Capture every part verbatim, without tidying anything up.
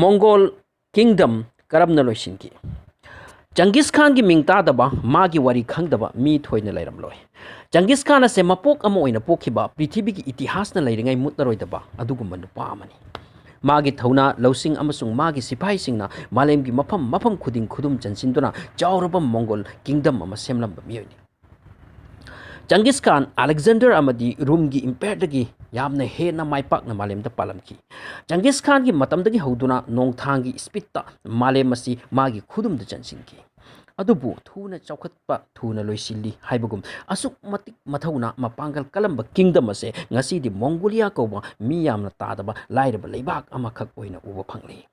Mongol kingdom ꯀꯔꯝꯅ ꯂꯣꯏꯁꯤꯟꯈꯤ? ꯆꯪꯒꯤꯁ ꯈꯥꯟꯒꯤ ꯃꯤꯡ ꯇꯥꯗꯕ, ꯃꯥꯒꯤ ꯋꯥꯔꯤ ꯈꯪꯗꯕ ꯃꯤ ꯊꯣꯏꯅ ꯂꯩꯔꯝꯂꯣꯏ꯫ ꯆꯪꯒꯤꯁ ꯈꯥꯟ ꯑꯁꯦ ꯃꯄꯣꯛ ꯑꯃ ꯑꯣꯏꯅ ꯄꯣꯛꯈꯤꯕ, ꯄ꯭ꯔꯤꯊꯤꯕꯤꯒꯤ ꯏꯇꯤꯍꯥꯁꯅ ꯂꯩꯔꯤꯉꯩ ꯃꯨꯠꯂꯔꯣꯏꯗꯕ ꯑꯗꯨꯒꯨꯝꯕ ꯅꯨꯄꯥ ꯑꯃꯅꯤ꯫ ꯃꯥꯒꯤ ꯊꯧꯅꯥ ꯂꯧꯁꯤꯡ ꯑꯃꯁꯨꯡ ꯃꯥꯒꯤ ꯁꯤꯐꯥꯏꯁꯤꯡꯅ ꯃꯥꯂꯦꯝꯒꯤ ꯃꯐꯝ ꯃꯐꯝ ꯈꯨꯗꯤꯡ ꯈꯨꯗꯨꯝ ꯆꯟꯁꯤꯟꯗꯨꯅ ꯆꯥꯎꯔꯕ ꯃꯣꯡꯒꯣꯜ ꯀꯤꯡꯗꯝ ꯑꯃ ꯁꯦꯝꯂꯝꯕ ꯃꯤꯑꯣꯏꯅꯤ꯫ ꯆꯪꯒꯤꯁ ꯈꯥꯟ ꯑꯂꯦꯛꯖꯦꯟꯗꯔ ꯑꯃꯗꯤ ꯔꯨꯝꯒꯤ ꯏꯝꯄꯥꯌꯔꯗꯒꯤ ꯌꯥꯝꯅ ꯍꯦꯟꯅ ꯃꯥꯏ ꯄꯥꯛꯅ ꯃꯥꯂꯦꯝꯗ ꯄꯥꯜꯂꯝꯈꯤ꯫ ꯆꯪꯒꯤꯁ ꯈꯥꯟꯒꯤ ꯃꯇꯝꯗꯒꯤ ꯍꯧꯗꯨꯅ ꯅꯣꯡꯊꯥꯡꯒꯤ ꯁ꯭ꯄꯤꯠꯇ ꯃꯥꯂꯦꯝ ꯑꯁꯤ ꯃꯥꯒꯤ ꯈꯨꯗꯨꯝꯗ ꯆꯟꯁꯤꯟꯈꯤ꯫ ꯑꯗꯨꯕꯨ ꯊꯨꯅ ꯆꯥꯎꯈꯠꯄ, ꯊꯨꯅ ꯂꯣꯏꯁꯤꯜꯂꯤ ꯍꯥꯏꯕꯒꯨꯝ, ꯑꯁꯨꯛ ꯃꯇꯤꯛ ꯃꯊꯧꯅꯥ, ꯃꯄꯥꯡꯒꯜ ꯀꯜꯂꯝꯕ ꯀꯤꯡꯗꯝ ꯑꯁꯦ ꯉꯁꯤꯗꯤ ꯃꯣꯡꯒꯣꯂꯤꯌꯥ ꯀꯧꯕ ꯃꯤ ꯌꯥꯝꯅ ꯇꯥꯗꯕ ꯂꯥꯏꯔꯕ ꯂꯩꯕꯥꯛ ꯑꯃꯈꯛ ꯑꯣꯏꯅ ꯎꯕ ꯐꯪꯂꯤ꯫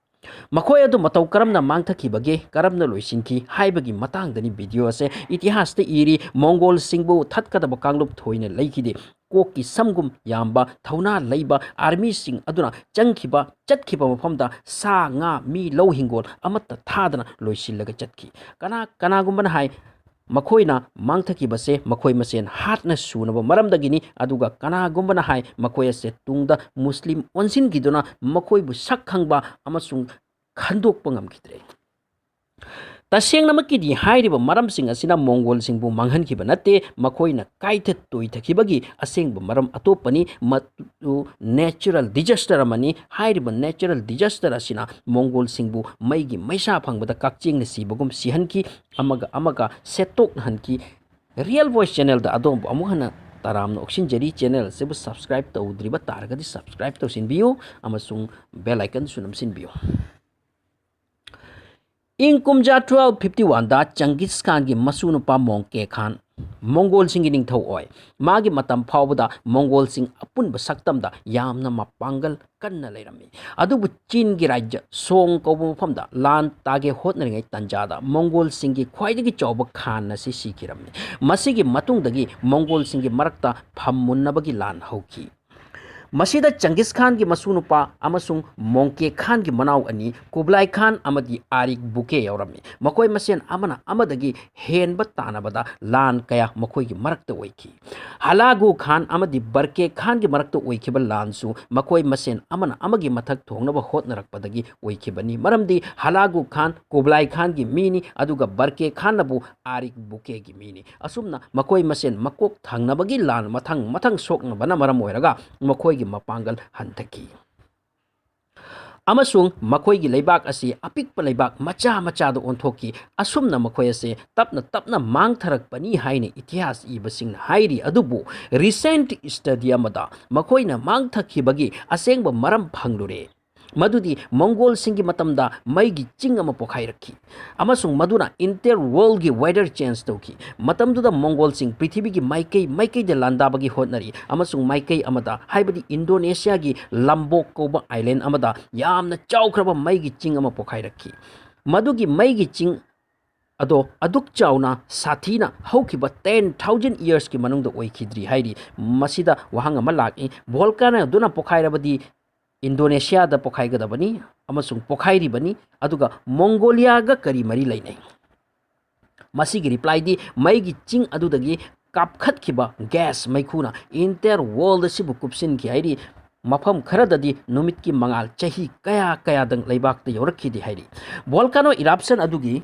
ꯃꯈꯣꯏ ꯑꯗꯨ ꯃꯇꯧ ꯀꯔꯝꯅ ꯃꯥꯡꯊꯈꯤꯕꯒꯦ, ꯀꯔꯝꯅ ꯂꯣꯏꯁꯤꯟꯈꯤ ꯍꯥꯏꯕꯒꯤ ꯃꯇꯥꯡꯗꯅꯤ ꯚꯤꯗꯤꯑꯣ ꯑꯁꯦ꯫ ꯏꯇꯤꯍꯥꯁꯇ ꯏꯔꯤ, ꯃꯣꯡꯒꯣꯜꯁꯤꯡꯕꯨ ꯊꯠꯀꯗꯕ ꯀꯥꯡꯂꯨꯞ ꯊꯣꯏꯅ ꯂꯩꯈꯤꯗꯦ꯫ ꯀꯣꯛꯀꯤ ꯁꯝꯒꯨꯝ ꯌꯥꯝꯕ ꯊꯧꯅꯥ ꯂꯩꯕ ꯑꯥꯔꯃꯤꯁꯤꯡ ꯑꯗꯨꯅ ꯆꯪꯈꯤꯕ, ꯆꯠꯈꯤꯕ ꯃꯐꯝꯗ ꯁꯥ ꯉꯥ, ꯃꯤ, ꯂꯧ ꯍꯤꯡꯒꯣꯜ ꯑꯃꯠꯇ ꯊꯥꯗꯅ ꯂꯣꯏꯁꯤꯜꯂꯒ ꯆꯠꯈꯤ꯫ ꯀꯅꯥ, ꯀꯅꯥꯒꯨꯝꯕꯅ ꯍꯥꯏ, ꯃꯈꯣꯏꯅ ꯃꯥꯡꯊꯈꯤꯕꯁꯦ ꯃꯈꯣꯏ ꯃꯁꯦꯟ ꯍꯥꯠꯅ ꯁꯨꯅꯕ ꯃꯔꯝꯗꯒꯤꯅꯤ, ꯑꯗꯨꯒ ꯀꯅꯥꯒꯨꯝꯕꯅ ꯍꯥꯏ, ꯃꯈꯣꯏ ꯑꯁꯦ ꯇꯨꯡꯗ ꯃꯨꯁꯂꯤꯝ ꯑꯣꯟꯁꯤꯟꯈꯤꯗꯨꯅ ꯃꯈꯣꯏꯕꯨ ꯁꯛ ꯈꯪꯕ ꯑꯃꯁꯨꯡ ꯈꯟꯗꯣꯛꯄ ꯉꯝꯈꯤꯗ꯭ꯔꯦ꯫ ꯇꯁꯦꯡꯅꯃꯛꯀꯤꯗꯤ ꯍꯥꯏꯔꯤꯕ ꯃꯔꯝꯁꯤꯡ ꯑꯁꯤꯅ ꯃꯣꯡꯒꯣꯜꯁꯤꯡꯕꯨ ꯃꯥꯡꯍꯟꯈꯤꯕ ꯅꯠꯇꯦ, ꯃꯈꯣꯏꯅ ꯀꯥꯏꯊ ꯇꯣꯏꯊꯈꯤꯕꯒꯤ ꯑꯁꯦꯡꯕ ꯃꯔꯝ ꯑꯇꯣꯞꯄꯅꯤ, ꯃꯗꯨ natural disaster ꯑꯃꯅꯤ꯫ ꯍꯥꯏꯔꯤꯕ natural disaster ꯑꯁꯤꯅ ꯃꯣꯡꯒꯣꯜꯁꯤꯡꯕꯨ ꯃꯩꯒꯤ ꯃꯩꯁꯥ ꯐꯪꯕꯗ ꯀꯛꯆꯦꯡꯅ ꯁꯤꯕꯒꯨꯝ ꯁꯤꯍꯟꯈꯤ, ꯑꯃꯒ ꯑꯃꯒ ꯁꯦꯠꯇꯣꯛꯅꯍꯟꯈꯤ꯫ Real Voice channelꯗ ꯑꯗꯣꯝꯕꯨ ꯑꯃꯨꯛ ꯍꯟꯅ ꯇꯔꯥꯝꯅ ꯑꯣꯛꯁꯤꯟꯖꯔꯤ꯫ Channel ꯑꯁꯤꯕꯨ subscribe ꯇꯧꯗ꯭ꯔꯤꯕ ꯇꯥꯔꯒꯗꯤ subscribe ꯇꯧꯁꯤꯟꯕꯤꯌꯨ ꯑꯃꯁꯨꯡ bell iconꯁꯨ ꯅꯝꯁꯤꯟꯕꯤꯌꯨ꯫ ꯏꯪ ꯀꯨꯝꯖꯥ twelve fifty oneꯗ ꯆꯪꯒꯤꯁ ꯈꯥꯟꯒꯤ ꯃꯁꯨ ꯅꯨꯄꯥ ꯃꯣꯡꯀꯦ ꯈꯥꯟ ꯃꯣꯡꯒꯣꯜꯁꯤꯡꯒꯤ ꯅꯤꯡꯊꯧ ꯑꯣꯏ꯫ ꯃꯥꯒꯤ ꯃꯇꯝ ꯐꯥꯎꯕꯗ ꯃꯣꯡꯒꯣꯜꯁꯤꯡ ꯑꯄꯨꯟꯕ ꯁꯛꯇꯝꯗ ꯌꯥꯝꯅ ꯃꯄꯥꯡꯒꯜ ꯀꯟꯅ ꯂꯩꯔꯝꯃꯤ꯫ ꯑꯗꯨꯕꯨ ꯆꯤꯟꯒꯤ ꯔꯥꯖ꯭ꯌ ꯁꯣꯡ ꯀꯧꯕ ꯃꯐꯝꯗ ꯂꯥꯟ ꯇꯥꯒꯦ ꯍꯣꯠꯅꯔꯤꯉꯩ ꯇꯥꯟꯖꯥꯗ ꯃꯣꯡꯒꯣꯜꯁꯤꯡꯒꯤ ꯈ꯭ꯋꯥꯏꯗꯒꯤ ꯆꯥꯎꯕ ꯈꯥꯟ ꯑꯁꯤ ꯁꯤꯈꯤꯔꯝꯃꯤ꯫ ꯃꯁꯤꯒꯤ ꯃꯇꯨꯡꯗꯒꯤ ꯃꯣꯡꯒꯣꯜꯁꯤꯡꯒꯤ ꯃꯔꯛꯇ ꯐꯝꯃꯨꯟꯅꯕꯒꯤ ꯂꯥꯟ ꯍꯧꯈꯤ꯫ ꯃꯁꯤꯗ ꯆꯪꯒꯤꯁ ꯈꯥꯟꯒꯤ ꯃꯁꯨ ꯅꯨꯄꯥ ꯑꯃꯁꯨꯡ ꯃꯣꯡꯀꯦ ꯈꯥꯟꯒꯤ ꯃꯅꯥꯎ ꯑꯅꯤ ꯀꯨꯕ꯭ꯂꯥꯏ ꯈꯥꯟ ꯑꯃꯗꯤ ꯑꯥꯔꯤꯛ ꯕꯨꯀꯦ ꯌꯥꯎꯔꯝꯃꯤ꯫ ꯃꯈꯣꯏ ꯃꯁꯦꯟ ꯑꯃꯅ ꯑꯃꯗꯒꯤ ꯍꯦꯟꯕ ꯇꯥꯟꯅꯕꯗ ꯂꯥꯟ ꯀꯌꯥ ꯃꯈꯣꯏꯒꯤ ꯃꯔꯛꯇ ꯑꯣꯏꯈꯤ꯫ ꯍꯂꯥꯒꯨ ꯈꯥꯟ ꯑꯃꯗꯤ ꯕꯔꯀꯦ ꯈꯥꯟꯒꯤ ꯃꯔꯛꯇ ꯑꯣꯏꯈꯤꯕ ꯂꯥꯟꯁꯨ ꯃꯈꯣꯏ ꯃꯁꯦꯟ ꯑꯃꯅ ꯑꯃꯒꯤ ꯃꯊꯛ ꯊꯣꯡꯅꯕ ꯍꯣꯠꯅꯔꯛꯄꯗꯒꯤ ꯑꯣꯏꯈꯤꯕꯅꯤ꯫ ꯃꯔꯝꯗꯤ ꯍꯂꯥꯒꯨ ꯈꯥꯟ ꯀꯨꯕ꯭ꯂꯥꯏ ꯈꯥꯟꯒꯤ ꯃꯤꯅꯤ, ꯑꯗꯨꯒ ꯕꯔꯀꯦ ꯈꯥꯟꯅꯕꯨ ꯑꯥꯔꯤꯛ ꯕꯨꯀꯦꯒꯤ ꯃꯤꯅꯤ꯫ ꯑꯁꯨꯝꯅ ꯃꯈꯣꯏ ꯃꯁꯦꯟ ꯃꯀꯣꯛ ꯊꯪꯅꯕꯒꯤ ꯂꯥꯟ ꯃꯊꯪ ꯃꯊꯪ ꯁꯣꯛꯅꯕꯅ ꯃꯔꯝ ꯑꯣꯏꯔꯒ ꯃꯈꯣꯏꯒꯤ ꯃꯄꯥꯡꯒꯜ ꯍꯟꯊꯈꯤ꯫ ꯑꯃꯁꯨꯡ ꯃꯈꯣꯏꯒꯤ ꯂꯩꯕꯥꯛ ꯑꯁꯤ ꯑꯄꯤꯛꯄ ꯂꯩꯕꯥꯛ ꯃꯆꯥ ꯃꯆꯥꯗ ꯑꯣꯟꯊꯣꯛꯈꯤ꯫ ꯑꯁꯨꯝꯅ ꯃꯈꯣꯏ ꯑꯁꯤ ꯇꯞꯅ ꯇꯞꯅ ꯃꯥꯡꯊꯔꯛꯄꯅꯤ ꯍꯥꯏꯅ ꯏꯇꯤꯍꯥꯁ ꯏꯕꯁꯤꯡꯅ ꯍꯥꯏꯔꯤ꯫ ꯑꯗꯨꯕꯨ recent study ꯑꯃꯗ ꯃꯈꯣꯏꯅ ꯃꯥꯡꯊꯈꯤꯕꯒꯤ ꯑꯁꯦꯡꯕ ꯃꯔꯝ ꯐꯪꯂꯨꯔꯦ꯫ ꯃꯗꯨꯗꯤ ꯃꯣꯡꯒꯣꯜꯁꯤꯡꯒꯤ ꯃꯇꯝꯗ ꯃꯩꯒꯤ ꯆꯤꯡ ꯑꯃ ꯄꯣꯈꯥꯏꯔꯛꯈꯤ, ꯑꯃꯁꯨꯡ ꯃꯗꯨꯅ entire worldꯒꯤ weather change ꯇꯧꯈꯤ꯫ ꯃꯇꯝꯗꯨꯗ ꯃꯣꯡꯒꯣꯜꯁꯤꯡ ꯄ꯭ꯔꯤꯊꯤꯕꯤꯒꯤ ꯃꯥꯏꯀꯩ ꯃꯥꯏꯀꯩꯗ ꯂꯥꯟꯗꯥꯕꯒꯤ ꯍꯣꯠꯅꯔꯤ, ꯑꯃꯁꯨꯡ ꯃꯥꯏꯀꯩ ꯑꯃꯗ, ꯍꯥꯏꯕꯗꯤ ꯏꯟꯗꯣꯅꯦꯁꯤꯌꯥꯒꯤ ꯂꯝꯕꯣꯛ ꯀꯧꯕ island ꯑꯃꯗ, ꯌꯥꯝꯅ ꯆꯥꯎꯈ꯭ꯔꯕ ꯃꯩꯒꯤ ꯆꯤꯡ ꯑꯃ ꯄꯣꯈꯥꯏꯔꯛꯈꯤ꯫ ꯃꯗꯨꯒꯤ ꯃꯩꯒꯤ ꯆꯤꯡ ꯑꯗꯣ ꯑꯗꯨꯛ ꯆꯥꯎꯅ ꯁꯥꯊꯤꯅ ꯍꯧꯈꯤꯕ ten thousand yearsꯀꯤ ꯃꯅꯨꯡꯗ ꯑꯣꯏꯈꯤꯗ꯭ꯔꯤ ꯍꯥꯏꯔꯤ꯫ ꯃꯁꯤꯗ ꯋꯥꯍꯪ ꯑꯃ ꯂꯥꯛꯏ, volcano ꯑꯗꯨꯅ ꯄꯣꯈꯥꯏꯔꯕꯗꯤ ꯏꯟꯗꯣꯅꯦꯁꯤꯌꯥꯗ ꯄꯣꯈꯥꯏꯒꯗꯕꯅꯤ ꯑꯃꯁꯨꯡ ꯄꯣꯈꯥꯏꯔꯤꯕꯅꯤ, ꯑꯗꯨꯒ ꯃꯣꯡꯒꯣꯂꯤꯌꯥꯒ ꯀꯔꯤ ꯃꯔꯤ ꯂꯩꯅꯩ? ꯃꯁꯤꯒꯤ replyꯗꯤ ꯃꯩꯒꯤ ꯆꯤꯡ ꯑꯗꯨꯗꯒꯤ ꯀꯥꯞꯈꯠꯈꯤꯕ gas ꯃꯩꯈꯨꯅ entire world ꯑꯁꯤꯕꯨ ꯀꯨꯞꯁꯤꯟꯈꯤ ꯍꯥꯏꯔꯤ꯫ ꯃꯐꯝ ꯈꯔꯗꯗꯤ ꯅꯨꯃꯤꯠꯀꯤ ꯃꯉꯥꯜ ꯆꯍꯤ ꯀꯌꯥ ꯀꯌꯥꯗꯪ ꯂꯩꯕꯥꯛꯇ ꯌꯧꯔꯛꯈꯤꯗꯦ ꯍꯥꯏꯔꯤ꯫ Volcano eruption ꯑꯗꯨꯒꯤ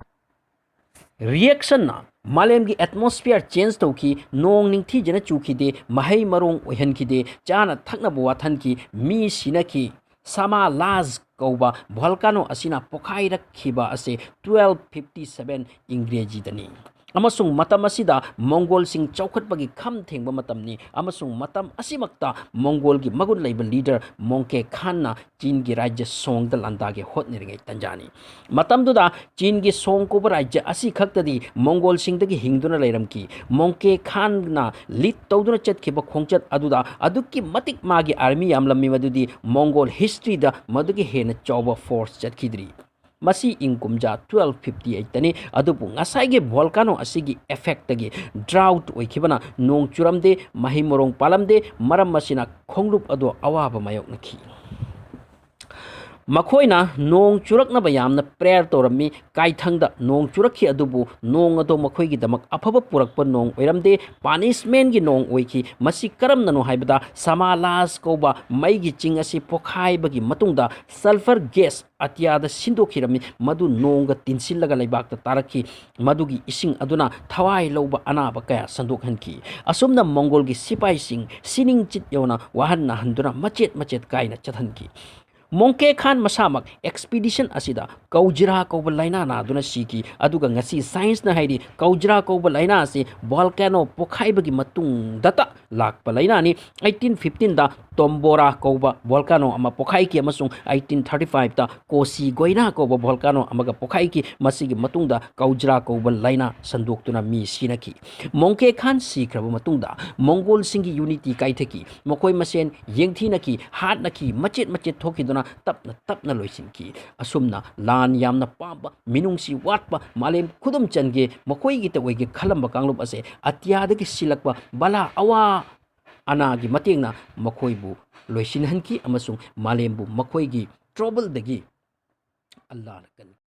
reactionꯅ ꯃꯥꯂꯦꯝꯒꯤ atmosphere change ꯇꯧꯈꯤ, ꯅꯣꯡ ꯅꯤꯡꯊꯤꯖꯅ ꯆꯨꯈꯤꯗꯦ, ꯃꯍꯩ ꯃꯔꯣꯡ ꯑꯣꯏꯍꯟꯈꯤꯗꯦ, ꯆꯥꯅ ꯊꯛꯅꯕ ꯋꯥꯠꯍꯟꯈꯤ, ꯃꯤ ꯁꯤꯅꯈꯤ꯫ ꯁꯥꯃꯥꯂꯥꯖ ꯀꯧꯕ volcano ꯑꯁꯤꯅ ꯄꯣꯈꯥꯏꯔꯛꯈꯤꯕ ꯑꯁꯤ twelve fifty seven ꯏꯪꯒ꯭ꯔꯦꯖꯤꯗꯅꯤ꯫ ꯑꯃꯁꯨꯡ ꯃꯇꯝ ꯑꯁꯤꯗ ꯃꯣꯡꯒꯣꯜꯁꯤꯡ ꯆꯥꯎꯈꯠꯄꯒꯤ ꯈꯝ ꯊꯦꯡꯕ ꯃꯇꯝꯅꯤ, ꯑꯃꯁꯨꯡ ꯃꯇꯝ ꯑꯁꯤꯃꯛꯇ ꯃꯣꯡꯒꯣꯜꯒꯤ ꯃꯒꯨꯟ ꯂꯩꯕ leader ꯃꯣꯡꯀꯦ ꯈꯥꯟꯅ ꯆꯤꯟꯒꯤ ꯔꯥꯖ꯭ꯌ ꯁꯣꯡꯗ ꯂꯥꯟꯗꯥꯒꯦ ꯍꯣꯠꯅꯔꯤꯉꯩ ꯇꯟꯖꯥꯅꯤ꯫ ꯃꯇꯝꯗꯨꯗ ꯆꯤꯟꯒꯤ ꯁꯣꯡ ꯀꯧꯕ ꯔꯥꯖ꯭ꯌ ꯑꯁꯤ ꯈꯛꯇꯗꯤ ꯃꯣꯡꯒꯣꯜꯁꯤꯡꯗꯒꯤ ꯍꯤꯡꯗꯨꯅ ꯂꯩꯔꯝꯈꯤ꯫ ꯃꯣꯡꯀꯦ ꯈꯥꯟꯅ lead ꯇꯧꯗꯨꯅ ꯆꯠꯈꯤꯕ ꯈꯣꯡꯆꯠ ꯑꯗꯨꯗ ꯑꯗꯨꯛꯀꯤ ꯃꯇꯤꯛ ꯃꯥꯒꯤ army ꯌꯥꯝꯂꯝꯃꯤ, ꯃꯗꯨꯗꯤ ꯃꯣꯡꯒꯣꯜ historyꯗ ꯃꯗꯨꯒꯤ ꯍꯦꯟꯅ ꯆꯥꯎꯕ force ꯆꯠꯈꯤꯗ꯭ꯔꯤ꯫ ꯃꯁꯤ ꯏꯪ ꯀꯨꯝꯖꯥ twelve fifty eightꯇꯅꯤ꯫ ꯑꯗꯨꯕꯨ ꯉꯁꯥꯏꯒꯤ volcano ꯑꯁꯤꯒꯤ effectꯇꯒꯤ drought ꯑꯣꯏꯈꯤꯕꯅ ꯅꯣꯡ ꯆꯨꯔꯝꯗꯦ, ꯃꯍꯩ ꯃꯔꯣꯡ ꯄꯥꯜꯂꯝꯗꯦ꯫ ꯃꯔꯝ ꯑꯁꯤꯅ ꯈꯣꯡꯂꯨꯞ ꯑꯗꯨ ꯑꯋꯥꯕ ꯃꯥꯌꯣꯛꯅꯈꯤ꯫ ꯃꯈꯣꯏꯅ ꯅꯣꯡ ꯆꯨꯔꯛꯅꯕ ꯌꯥꯝꯅ prayer ꯇꯧꯔꯝꯃꯤ꯫ ꯀꯥꯏꯊꯪꯗ ꯅꯣꯡ ꯆꯨꯔꯛꯈꯤ, ꯑꯗꯨꯕꯨ ꯅꯣꯡ ꯑꯗꯨ ꯃꯈꯣꯏꯒꯤꯗꯃꯛ ꯑꯐꯕ ꯄꯨꯔꯛꯄ ꯅꯣꯡ ꯑꯣꯏꯔꯝꯗꯦ, punishmentꯀꯤ ꯅꯣꯡ ꯑꯣꯏꯈꯤ꯫ ꯃꯁꯤ ꯀꯔꯝꯅꯅꯣ ꯍꯥꯏꯕꯗ, ꯁꯃꯥꯂꯥꯁ ꯀꯧꯕ ꯃꯩꯒꯤ ꯆꯤꯡ ꯑꯁꯤ ꯄꯣꯈꯥꯏꯕꯒꯤ ꯃꯇꯨꯡꯗ sulphur gas ꯑꯇꯤꯌꯥꯗ ꯁꯤꯟꯗꯣꯛꯈꯤꯔꯝꯃꯤ꯫ ꯃꯗꯨ ꯅꯣꯡꯒ ꯇꯤꯟꯁꯤꯜꯂꯒ ꯂꯩꯕꯥꯛꯇ ꯇꯥꯔꯛꯈꯤ꯫ ꯃꯗꯨꯒꯤ ꯏꯁꯤꯡ ꯑꯗꯨꯅ ꯊꯋꯥꯏ ꯂꯧꯕ ꯑꯅꯥꯕ ꯀꯌꯥ ꯁꯟꯗꯣꯛꯍꯟꯈꯤ꯫ ꯑꯁꯨꯝꯅ ꯃꯣꯡꯒꯣꯜꯒꯤ ꯁꯤꯄꯥꯏꯁꯤꯡ ꯁꯤꯅꯤꯡ ꯆꯤꯠ ꯌꯧꯅ ꯋꯥꯍꯟ ꯅꯥꯍꯟꯗꯨꯅ ꯃꯆꯦꯠ ꯃꯆꯦꯠ ꯀꯥꯏꯅ ꯆꯠꯍꯟꯈꯤ꯫ ꯃꯣꯡꯀꯦ ꯈꯥꯟ ꯃꯁꯥꯃꯛ expedition ꯑꯁꯤꯗ ꯀꯧꯖꯤꯔꯥ ꯀꯧꯕ ꯂꯥꯏꯅꯥ ꯅꯥꯗꯨꯅ ꯁꯤꯈꯤ꯫ ꯑꯗꯨꯒ ꯉꯁꯤ scienceꯅ ꯍꯥꯏꯔꯤ, ꯀꯧꯖꯤꯔꯥ ꯀꯧꯕ ꯂꯥꯏꯅꯥ ꯑꯁꯤ volcano ꯄꯣꯈꯥꯏꯕꯒꯤ ꯃꯇꯨꯡꯗꯇ ꯂꯥꯛꯄ ꯂꯥꯏꯅꯥꯅꯤ꯫ Eighteen fifteenꯗ ꯇꯣꯝꯕꯣꯔꯥ ꯀꯧꯕ volcano ꯑꯃ ꯄꯣꯈꯥꯏꯈꯤ, ꯑꯃꯁꯨꯡ eighteen thirty fiveꯇ ꯀꯣꯁꯤ ꯒꯣꯏꯅꯥ ꯀꯧꯕ volcano ꯑꯃꯒ ꯄꯣꯈꯥꯏꯈꯤ꯫ ꯃꯁꯤꯒꯤ ꯃꯇꯨꯡꯗ ꯀꯧꯖꯤꯔꯥ ꯀꯧꯕ ꯂꯥꯏꯅꯥ ꯁꯟꯗꯣꯛꯇꯨꯅ ꯃꯤ ꯁꯤꯅꯈꯤ꯫ ꯃꯣꯡꯀꯦ ꯈꯥꯟ ꯁꯤꯈ꯭ꯔꯕ ꯃꯇꯨꯡꯗ ꯃꯣꯡꯒꯣꯜꯁꯤꯡꯒꯤ unity ꯀꯥꯏꯊꯈꯤ꯫ ꯃꯈꯣꯏ ꯃꯁꯦꯟ ꯌꯦꯡꯊꯤꯅꯈꯤ, ꯍꯥꯠꯅꯈꯤ, ꯃꯆꯦꯠ ꯃꯆꯦꯠ ꯊꯣꯛꯈꯤꯗꯨꯅ ꯇꯞꯅ ꯇꯞꯅ ꯂꯣꯏꯁꯤꯟꯈꯤ꯫ ꯑꯁꯨꯝꯅ ꯂꯥꯟ ꯌꯥꯝꯅ ꯄꯥꯝꯕ, ꯃꯤꯅꯨꯡꯁꯤ ꯋꯥꯠꯄ, ꯃꯥꯂꯦꯝ ꯈꯨꯗꯨꯝ ꯆꯟꯒꯦ, ꯃꯈꯣꯏꯒꯤꯇ ꯑꯣꯏꯒꯦ ꯈꯜꯂꯝꯕ ꯀꯥꯡꯂꯨꯞ ꯑꯁꯦ ꯑꯇꯤꯌꯥꯗꯒꯤ ꯁꯤꯜꯂꯛꯄ ꯕꯂꯥ ꯑꯋꯥ ꯑꯅꯥꯒꯤ ꯃꯇꯦꯡꯅ ꯃꯈꯣꯏꯕꯨ ꯂꯣꯏꯁꯤꯟꯍꯟꯈꯤ, ꯑꯃꯁꯨꯡ ꯃꯥꯂꯦꯝꯕꯨ ꯃꯈꯣꯏꯒꯤ troubleꯗꯒꯤ ꯑꯜꯂꯥꯅ ꯀꯟꯈꯤ꯫